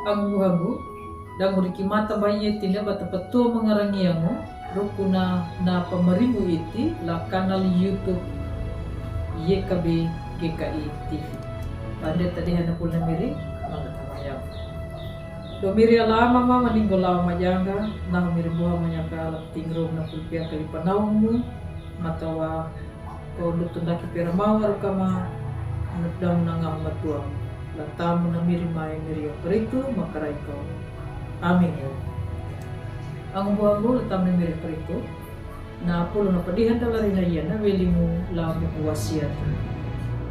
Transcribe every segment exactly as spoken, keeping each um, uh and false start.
Angu buhangu, dang uri ki mata baye tine bata patua mangarangi angu, rukuna na pamarimu iti la kanal YouTube Y K B G K I T V. Pande tadi hana pula miri, mangga tama yau. Do miri ala mama maninggo lao majanga, na miri buha manyaka la tingrum na pulpia kali panaumu, matawa ko lutun daki pera mau aru kama, dam na ngam matuam, la tamu na miri mai miri peritu makarai ko. Amin. Angu buhangu la tamu na miri peritu. Na pulu na padihan dalari na iya na welimu la buku wasiat.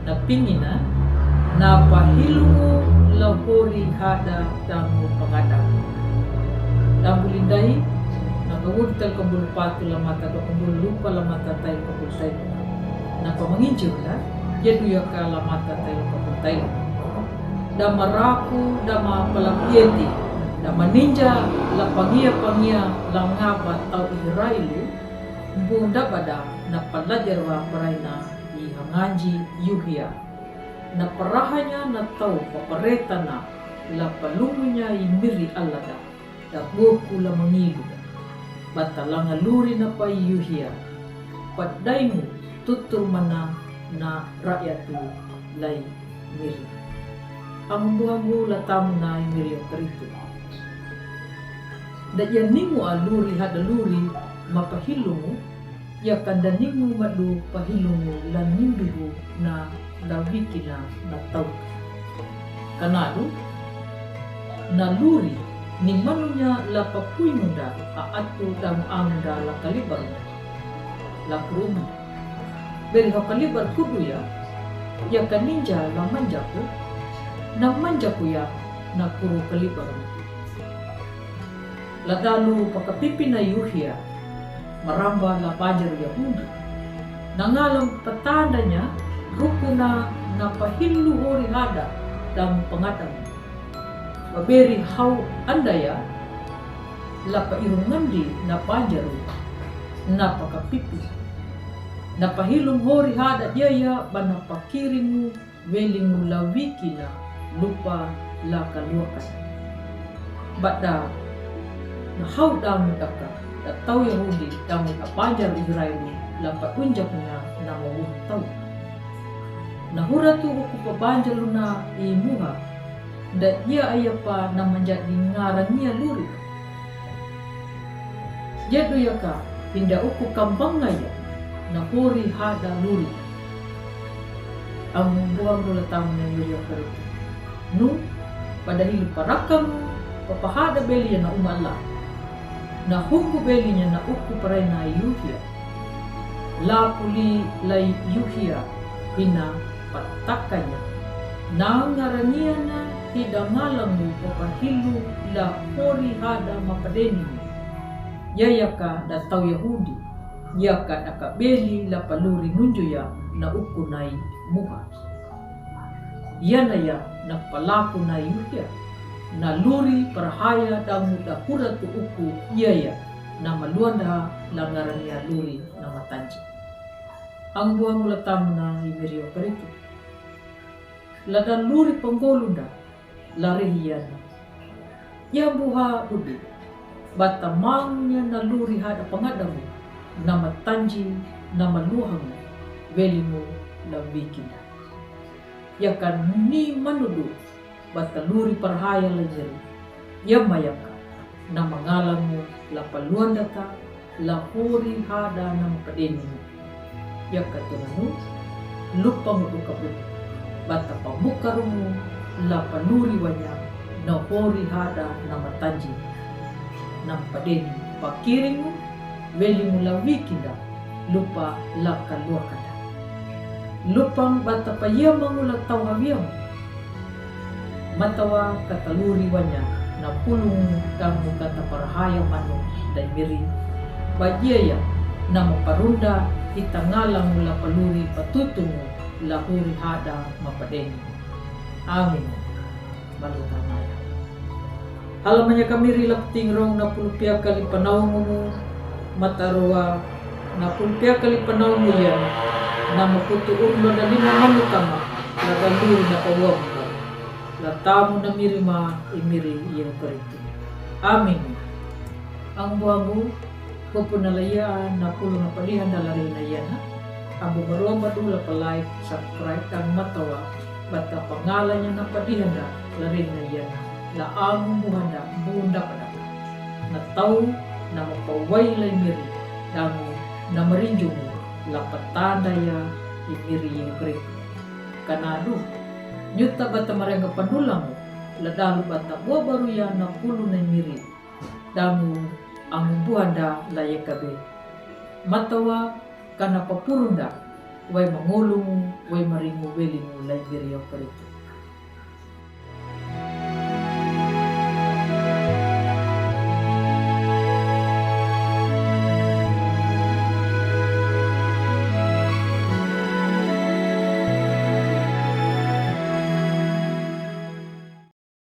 Na pingina, na pahilungu la hori hada damu pangadam. Damu lindai, na kawud tal kambul patu la mata do kambul lupa la mata tai kambul tai. Na pamanginjur la, jadu yaka la mata tai kambul tai. Dama raku, dama palapieti, dama ninja la pangia pangia la ngaba tau Israelu, Bunda bada na palajar wa paraina i hanganji Yuhia. Na parahanya na tau paparetana la palumunya i miri alada, da boku la mangilu. Bata langa luri na pai Yuhia. Padaimu tutur mana na rakyatu lai miri. Ambu-ambu la tamu na i miri o karitu. Da ia ningu a luri hada luri mapahilungu, ia kanda ningu madu pahilungu la nimbihu na la wikina na tau. Kanalu, na luri ni manunya la papuimunda a atu dang amunda la kalibarna. La kurumunda. Beri ho kalibar kudu ia, ia kaninja la manjaku, na manjaku ia na kuru kalibarna. La dalu pakapipi na Yuhia, maramba la bajar Yahudi. Na ngalam patandanya rukuna na pahilu hori hada dang pangadam. Baberi hau andaya, la pairungandi na bajaru, na pakapipi. Na pahilung hori hada dia ia bana pakiringu welimu la wikina lupa la kaluakan. Bada na hau damu daka, da tau Yahudi damu da bajar Israelu la paunjaknya na mawun tau. Na huratu huku pabanjaluna i muha, da ia ayapa na manjadi ngarania luri. Jadu yaka, pinda uku kambanga ia, na hori hada luri. Amu buang dula tamu na yuri akaritu. Nu, pada hilu parakamu, papahada beli ia na umala. Na hunggu belinya na uku parai na Yuhia. La puli lai Yuhia, pina patakanya. Na ngarania na hida ngalamu papahilu la hori hada mapadeni. Ia yaka da tau Yahudi, yaka da kabeli la paluri nunju ia na uku nai muha. Ia na ia na palaku na Yuhia, na luri parahaya damu da huratu uku ia ia na maluanda la ngarania luri na matanji. Ang buang mula tamu na i miri o karitu. Lada luri panggolunda, la rehiana. Ia buha budi, bata mangunya na luri hada pangadamu, na matanji, na maluhangu, welimu la wikina. Ia kan ni manudu, bata luri parhaya la jeri. Ia mayaka, na mangalamu la paluandata, la hori hada na mapadeni. Ia katunanu, lupangu dukabu. Bata pamukarumu, la paluri wanya, na hori hada na matanji. Na mapadeni, pakiringu, welimu la wikinda, lupa la kaluakada. Lupang bata payamangu la tau hawiamu. Matawa kata luri wanya na pulungu damu kata parhaya manu dai miri. Bajia ia na maparunda hita ngalamu la paluri patutungu la hori hada mapadeni. Amin. Balu tamaya. Halamanya kamiri la peting rong na pulupia kali panaungumu mataroa na pulupia kali panaungu ia na maputu urlo na lima manu kama la galuri na pawamu. la tamu na miri ma i miri Yehu Karitu. Amin. Ang buabu, kupu na la ia na pulu na padihan da la rina iana. Abu barua badu la palai subscribe dan matawa bata pangalanya na padihan da la rina iana. La amu buhanda bunda pada. Na tau na mapawai la i miri damu na marinjungu la patanda ia i miri Yehu Karitu. Kana du, nyuta bata marenga panulamu, la dalu bata bua baru ia na pulu na i miri, damu amu buhanda la ia kabe. Matawa kana papurunda, wai mangulumu, wai maringu welimu la i miri Yehu Karitu.